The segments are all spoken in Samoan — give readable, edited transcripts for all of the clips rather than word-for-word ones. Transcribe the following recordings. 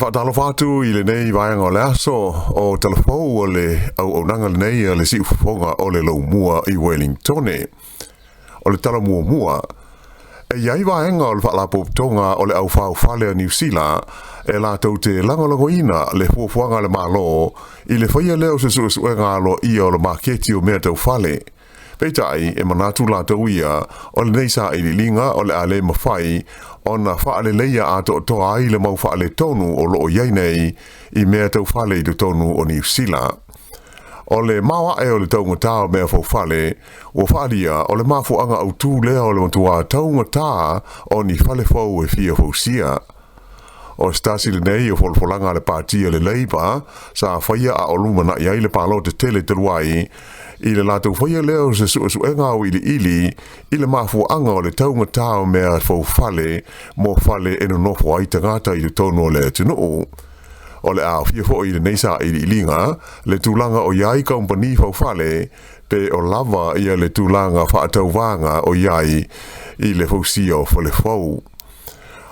Faatalofa atu i lenei vaega o le aso o talafou o le auaunaga lenei a le siufofoga o le Laumua i Wellingtone. O le tala muamua, e i ai vaega o le faalapotopotoga o le aufaufale a Niu Sila e latou te lagolagoina le fuafuaga a le Malo i le faia lea o se suesuega aloaia o le maketi o mea taufale. Peitai, e manatu latou ia, o lenei sailiiliga o le a le mafai ona faaleleia atoatoa ai le mau faaletonu o loo i ai nei i mea taufale i totonu o Niu Sila. O le maoae o le taugatā o mea faufale, ua faaalia o le mafuaaga autū lea o le matuā taugatā o ni fale fou e fia fausia. O se tasi lenei o folafolaga a le pati a le Labour sa faia a o lumanai ai le palota tele talu ai, i le latou faia lea o se suesuega auiliili i le mafuaaga o le taugatā o mea faufale mo fale e nonofo ai tagata i totonu o le atunuu. O le a aofia foi i lenei sailiiliga le tulaga o i ai kamupani faufale pe o lava ia le tulaga faatauvaga o i ai i le fausia o fale fou.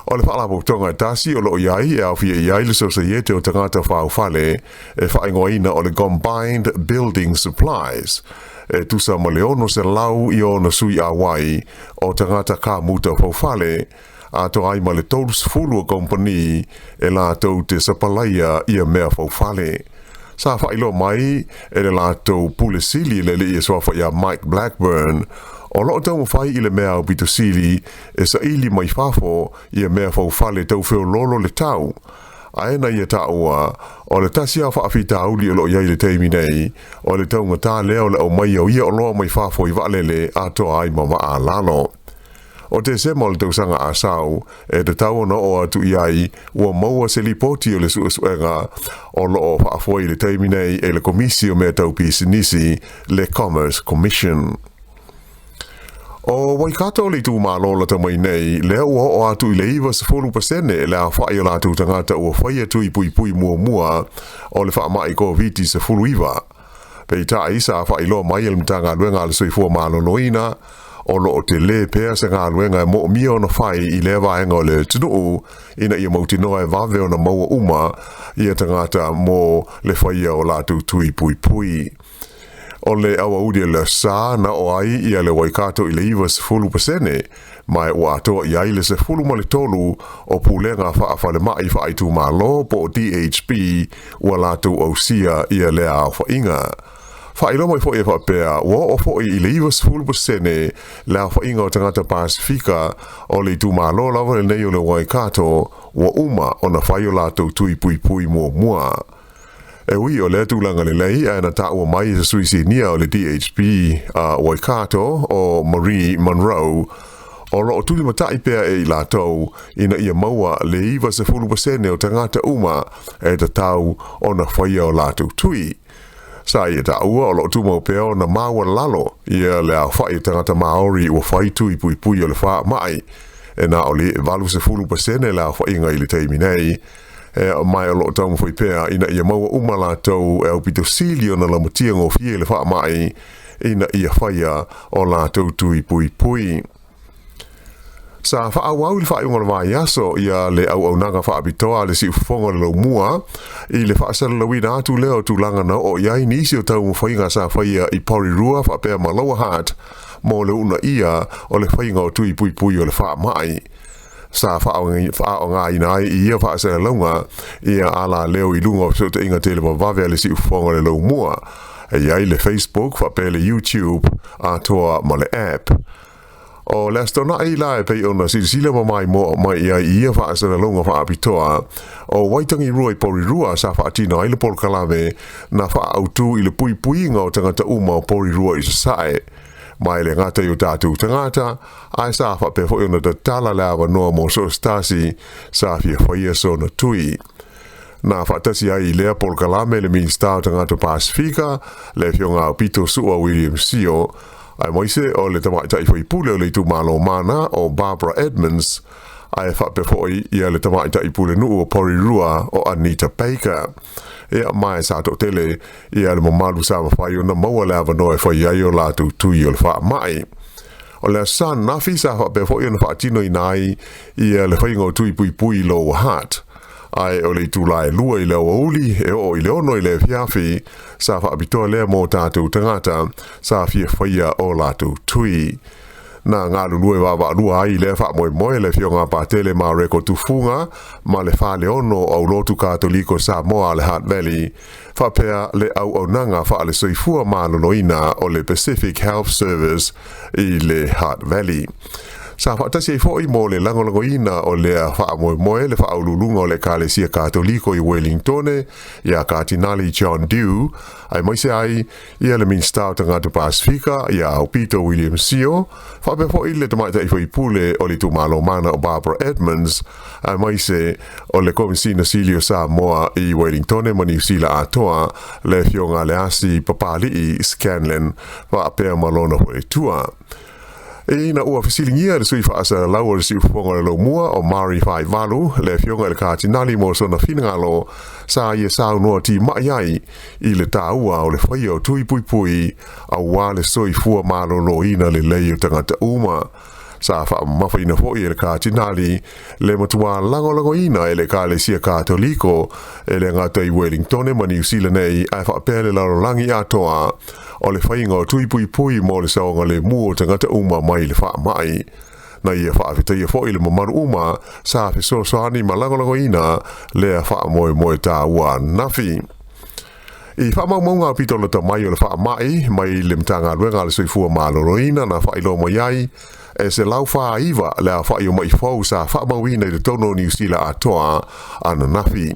O le faalapotopotoga e tasi o loo i ai e aofia i ai le Sosaiete o Tagata Faufale e faaigoaina o le Combined Building Supplies, e tusa ma le 600 i ona sui auai o tagata kamuta faufale, atoa ai ma le 30 o kamupani e latou te sapalaia ia mea faufale. Sa faailoa mai e le latou pule sili le alii e suafa ia Mike Blackburn, o loo taumafai i le mea aupito sili e saili mai fafo ia mea faufale tau feololo le tau. Ae na ia taua, o le tasi a faafitauli o loo i ai le taimi nei, o le taugatā lea o le aumai o ia oloa mai fafo i vaalele atoa ai ma vaa lalo. O Tesema o le tausaga a sau, e tatau ona oo atu i ai, ua maua se lipoti o le suesuega o loo faafoe i le taimi nei e le Komisi o Mea Tau Pisinisi, le Commerce Commission. O Waikato le itumalo lata mai nei, lea ua oo atu i le 90% le aofai o latou tagata ua faia tui puipui muamua o le faamai Koviti-19. Peitai sa faailoa mai e le Matagaluega a le Soifua Maloloina, o loo tele pea se galuega e moomia ona fai i lea vaega o le atunuu ina ia mautinoa e vave ona maua uma ia tagata mo le faia o latou tui puipui. O le aoauli o le sa na oo ai ia le Waikato i le 90%, ma ua atoa i ai le 13 o pulega faafalemai faaitumalo po o DHB ua latou ausia ia lea aofaiga. Faailoa mai foi e faapea, ua oo foi i le 90% le aofaiga o tagata Pasifika o le itumalo lava lenei o le Waikato ua uma ona fai o latou tui puipui muamua. E ui o lea tulaga lelei, ae na taua mai e se sui sinia o le DHB a Waikato o Marie Munro, o loo tulimatai pea e i latou ina ia maua le 90% o tagata uma e tatau ona faia o latou tui. Sa ia taua o loo tumau pea ona maualalo ia le aofai o tagata Maori ua fai tui puipui o le faamai, e na o le 80% le aofaiga i le taimi nei, e mai o loo taumafai pea ina ia maua uma latou e aupito sili ona lamatia gofie le faamai ina ia faia o latou tui puipui. Sa faaauau i le faaiuga o le vaiaso ia le auaunaga faapitoa a le siufofoga o le Laumua i le faasalalauina atu lea o tulaga na oo i ai nisi o taumafaiga sa faia i Porirua faapea ma Lower Hutt mo le uunaia o le faiga o tui puipui o le faamai. Sa faaaogaina ai i ia faasalalauga ia alaleo i luga o fesootaiga televavave a le siufofoga o le Laumua, e i ai le Facebook faapea le YouTube atoa ma le app. O le Aso Toonai la e pei ona silasila ma maimoa mai i ai i ia faasalalauga faapitoa o Waitangirua i Porirua sa faatino ai le polokalame na faaautu i le puipuiga o tagata uma o Porirua i Sasae. Mai le gata i o tatou tagata, ae sa faapea foi ona tatala le avanoa mo so o se tasi sa fia faia sona tui. Na faatasi ai i lea polokalame le Minisita o Tagata Pasifika, le Afioga Aupito Su'a William Sio, aemaise o le tamaitai faipule o le itumalo Mana o Barbara Edmonds, ae faapea foi ia le tamaitai pulenuu o Porirua o Anita Baker. Ia ma e sa toatele ia le mamalu sa mafai ona maua le avanoa e fai ai o latou tui o le faamai. O le Aso Sa ananafi sa faapea foi ona faatinoina ai ia le faiga o tui puipui i Lower Hutt. Ae o le itulā e 2 i le aoauli e oo i le 6 i le afiafi sa faapitoa lea mo tatou tagata sa fia faia o latou tui. Na galulue vaavaalua ai i lea faamoemoe le Afioga a Patele Mareko Tufuga ma le Faleono o Aulotu Katoliko Samoa a le Hutt Valley faapea le auaunaga faale-soifua maloloina o le Pacific Health Service i le Hutt Valley. Sa faatasi ai foi mo le lagolagoina o lea faamoemoe le faauluuluga o le Ekalesia Katoliko i Welingtone ia Katinali John Dew, aemaise ai ia le Minisita o Tagata Pasefika ia Aupito William Sio, faapea foi le Tamaitai Faipule o le Itumalo Mana o Barbara Edmonds, aemaise o le Komesina Sili o Samoa i Welingtone ma Niu Sila atoa, le Afioga Leasi Papali'i Scanlan faapea ma lona faletua. Ina ua fesiligia e le sui faasalalau o le siufofoga o le Lomua o Mari Faivalu le Afioga i le Katinali mo sona finagalo, sa ia saunoa timai ai i le taua o le faia o tui puipui aua le soifua maloloina lelei o tagata uma. Sa faamamafaina foi e le Katinali le matua lagolagoina e le Ekalesia Katoliko e le gata i Welingtone ma Niu Sila nei ae faapea le lalolagi atoa o le faiga o tui puipui mo le saogalemu o tagata uma mai le faamai. Na ia faafetaia foi le mamalu uma sa fesoasoani ma lagolagoina lea faamoemoe taua ananafi. I faamaumauga aupito lata mai o le faamai mai le Matagaluega a le Soifua Maloloina na faailoa mai ai e 149 le aofai o ma'i fou sa faamauina i totonu o Niu Sila atoa ananafi.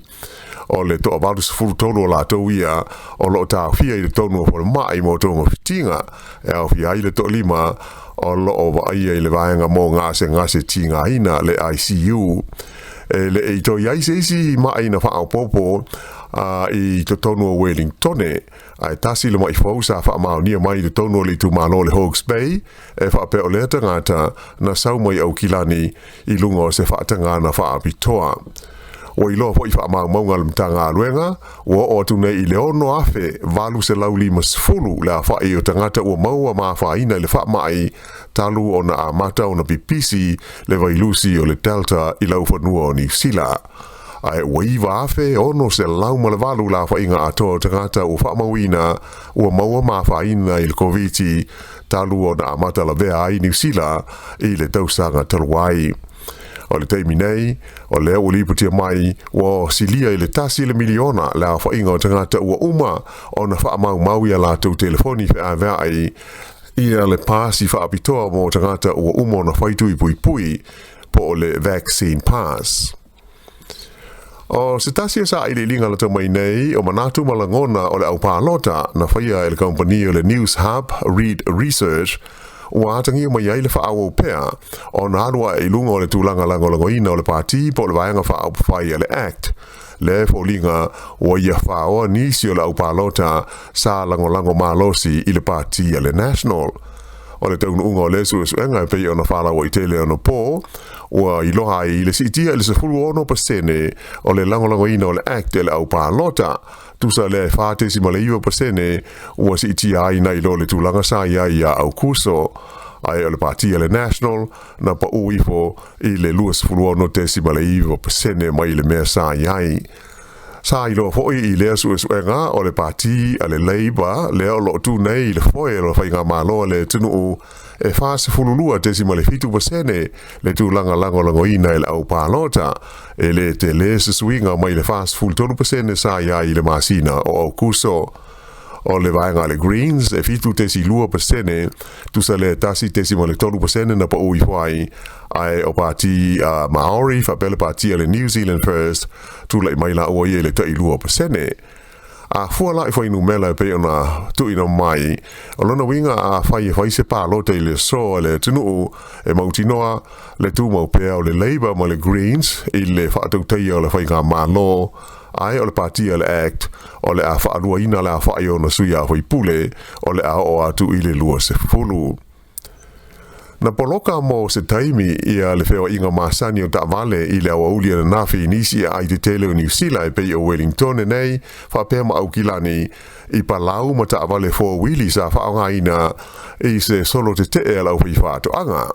O le toa 83 o latou ia o lo o taofia i totonu o falemai mo togafitiga e aofia ai le toalima o lo o vaaia i le vaega mo gasegase tigaina le ICU. E le i toe i ai se isi ma'i na faaopoopo i totonu o Welingtone, ae tasi le ma'i fou sa faamaonia mai i totonu o le itumalo o le Hawke's Bay, e faapea o lea tagata na sau mai Aukilani i luga o se faatagana faapitoa. Ua iloa foi i faamaumauga a le Matagaluega, ua oo atu nei i le 6,850 le aofai o tagata ua maua ma afaina i le faamai talu ona amata ona pipisi le vailusi o le Delta i laufanua o Niu Sila. Ae ua 9,608 le aofaiga atoa o tagata ua faamauina ua maua ma afaina i le Koviti talu ona amata lavea ai Niu Sila i le tausaga talu ai. O le taimi nei, o lea ua lipotia mai ua silia i le 1 le miliona le aofaiga o tagata ua uma ona faamaumau i a latou telefoni feaveai ia le pasi faapitoa mo tagata ua uma ona fai tui puipui po o le vaccine pass. O se tasi o sailiiliga lata mai nei o manatu ma lagona o le aupalota na faia e le kamupani o le News Hub Reid Research ua atagia mai ai le faaauau pea ona alu ae i luga o le tulaga lagolagoina o le pati po o le Vaega Faaupufai a le ACT, le foliga ua ia faoa nisi o le aupalota sa lagolago malosi i le pati a le National. O le taunuuga o lea suesuega e pei ona faalauaitele anapo, ua iloa ai le siitia i le 16% o le lagolagoina o le ACT e le aupalota, tusa lea e 4.9% ua siitia ai nai lo le tulaga sa i ai ia Aukuso. Ae o le pati a le National na pau ifo i le 26.9% mai le mea sa i ai. Sa iloa foi i lea suesuega o le pati a le Labour lea o lo o tu nei i le foe o le faigamalo a le atunuu e 42.7% le tulaga lagolagoina e le aupalota, e le tele se suiga mai le 43% sa i ai i le masina o Aukuso. O le vaega a le Greens e 7.2%, tusa lea 1.3% na pau ifo ai, ae o pati Maori faapea le pati a le New Zealand First tulai mai laua ia i le tai 2%. A fua la i fuainumera e pei ona tuuina mai, o lona uiga a fai e fai se palota i le aso a le atunuu e mautinoa le tumau pea o le Labour ma le Greens i le faatautaia o le faigamalo, ae o le pati a le ACT o le a faaluaina le aofai o ona sui usufono o le a oo atu i le 20. Na poloka mo se taimi ia le feoaiga masani o taavale i le aoauli ananafi i nisi aai tetele o Niu Sila e pei o Wellingtone nei faapea ma Aukilani i palau ma taavale four-wheelie sa faaaogaina i se solo tetee a le aufaifaatoaga.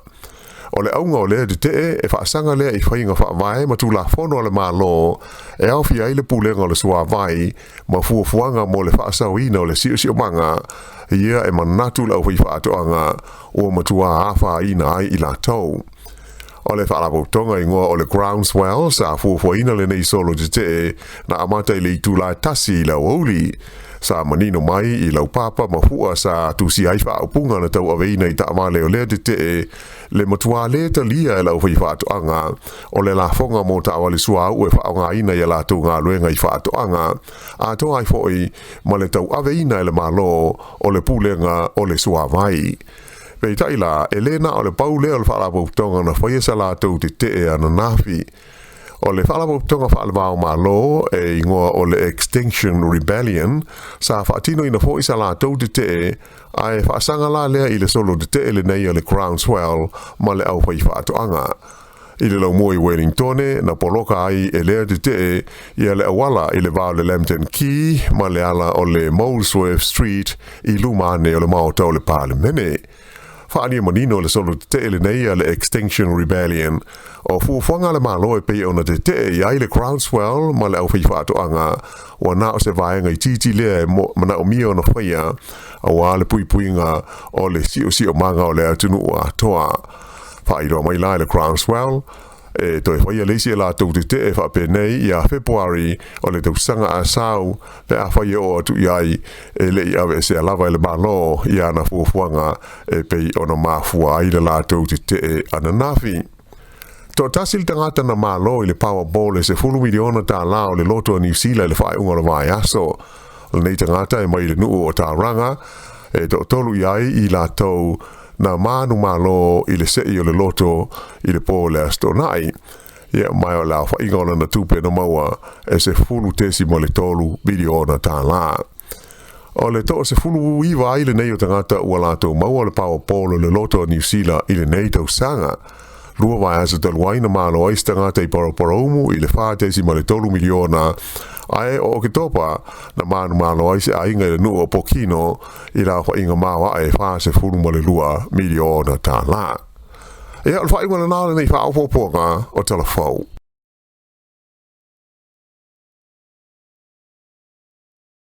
O le auga o lea tetee e faasaga lea i faiga faavae ma tulafono a le Malo e aofia ai le pulega o le suavai ma fuafuaga mo le faasaoina o le siosiomaga. Ia e manatu le aufaifaatoaga ua matua afaina ai i latou. O le faalapotopotoga igoa o le Groundswell sa fuafuaina lenei solo tetee na amata i le itula e 1 i le aoauli. Sa manino mai i laupapa ma fua sa tusia ai faaupuga na tauaveina i taavale o lea tetee le matua lē talia e le aufaifaatoaga o le lafoga mo taavale suauu e faaaogaina ia latou galuega i faatoaga, atoa ai foi ma le tauaveina e le Malo o le pulega o le suavai. Peitai la, e lē na o le pau lea o le faalapotopotoga na faia sa latou tetee ananafi. O le faalapotopotoga faalevao malo e igoa o le Extinction Rebellion sa faatinoina foi sa latou tetee, ae faasaga la lea i le solo tetee lenei o le Groundswell ma le aufaifaatoaga. I le laumua i Wellingtone na poloka ai e lea tetee ia le auala i le va o le Lambton Quay ma le ala o le Molesworth Street i luma ane o le maota o le Palemene. Faaalia manino le solo tetee lenei a le Extinction Rebellion o fuafuaga a le Malo e pei ona tetee i ai le Groundswell ma le aufaifaatoaga ua na o se vaega itiiti lea e manaomia ona faia auā le puipuiga o le siosiomaga o le atunuu atoa. Faailoa mai la e le Groundswell e toe faia le isi e latou tetee faapenei ia Fepuari o le tausaga a sau pe afai e oo atu i ai e lei aveesea lava e le Malo i ana fuafuaga e pei ona mafua ai le latou tetee ananafi. Toatasi le tagata na malo i le Powerball e $10 miliona o le loto a Niu Sila i le faaiuga o le vaiaso. O lenei tagata e mai le nuu o Tauranga, e toatolu i ai i latou na manumalo i le sei o le loto i le po o le Aso Toonai. Ia mai o le aofaiga o lana tupe na maua e $10.3 miliona. O le 19 ai lenei o tagata ua latou maua le Powerball o le loto a Niu Sila i lenei tausaga. 2 vaiaso talu ai na malo ai se tagata i Paraparaumu i le $4.3 miliona, ae o Oketopa na manumalo ai se aiga i le nuu o Pokino i le aofaiga maoae e $42 miliona. Ia, o le faaiuga lena o lenei faaopoopoga o Tala Fou.